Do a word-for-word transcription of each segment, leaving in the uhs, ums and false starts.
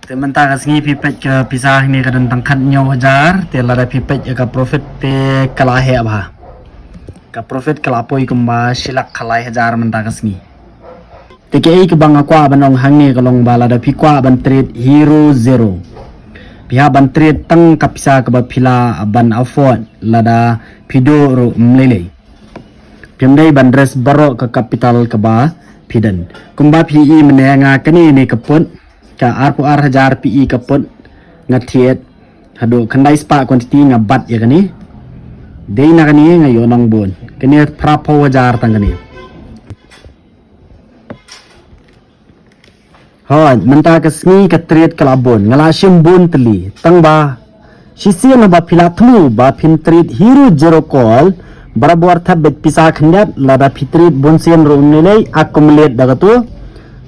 Te mynta ka sngi phi peit ka pisa hangne ka don tang khathynñiew hajar, te lada phi peit ka profit te ka la heh bha. Ka profit ka la poi kumba shilak khatlai hajar mynta ka sngi. Te kaei kaba nga kwah ban ong hangne ka long ba lada phi kwah ban trade hero zero, phi hap ban trade tang ka pisa kaba phi lah ban afford, lada phi duh ruh ym lei lei. Phim dei ban risk baroh ka capital kaba phi don. Kumba phi i mynne nga kane ne ka put ka arphew ar hajar phi i ka put, nga thied haduh khyndai spah quantity nga bat ïa kane. Dei na kane nga ïoh nongbun. Kane phra phew hajar tang kane. Hooid, mynta ka sngi ka trade ka la bun, nga la shim bun tylli. Tang ba shisien ba phi la thmu ba phin trade hero zero call, barabor thep beit pisa khyndiat, lada phi trade bun sien ruh ym lei lei, accumulate da katu.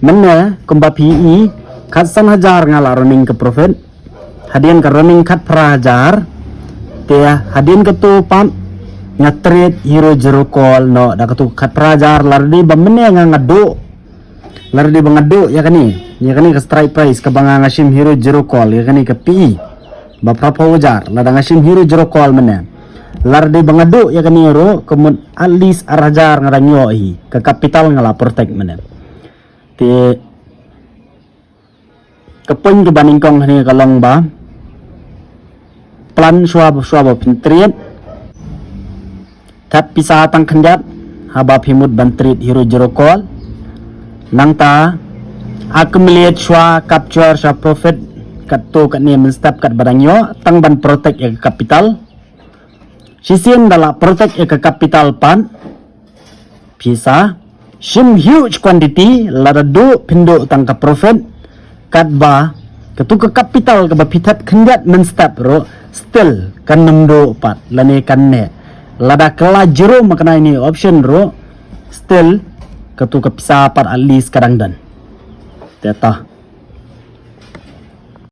Mynne kumba phi i, khatsan hajar nga la running ka profit. Hadien ka running khatphra hajar. Te hadien katu pat nga trade hero zero call noh da katu khatphra hajar, lada dei ba mynne nga nga duh. Lada dei ba nga duh ïa kane, ïa kane ka strike price kaba nga nga shim hero zero call, ïa kane ka P E ba phra phew hajar, lada nga shim hero zero call mynne. Lada dei ba nga duh ïa kane ruh, ka mut at least ar hajar nga dang ïoh hi, ka capital nga la protect mynne. Te ka point kaba nyngkong hangne ka long ba plan shuwa, shuwa ba phin trade. Thep pisa tang khyndiat haba phi mut ban trade hero zero call. Nangta accumulate shuwa, capture shuwa profit katto katne mynstep katba dang ïoh, tang ban protect ïa ka capital. Shisien da la protect ïa ka capital pat, pisa shim huge quantity, lada duh phin duh tang ka profit. Katba katu ka capital kaba phi thep khyndiat mynstep ruh, still kan nym duh pat lane kan neh. Lada ka la zero ma kane ne option ruh, still katu ka pisa pat at least ka dang don. Te ta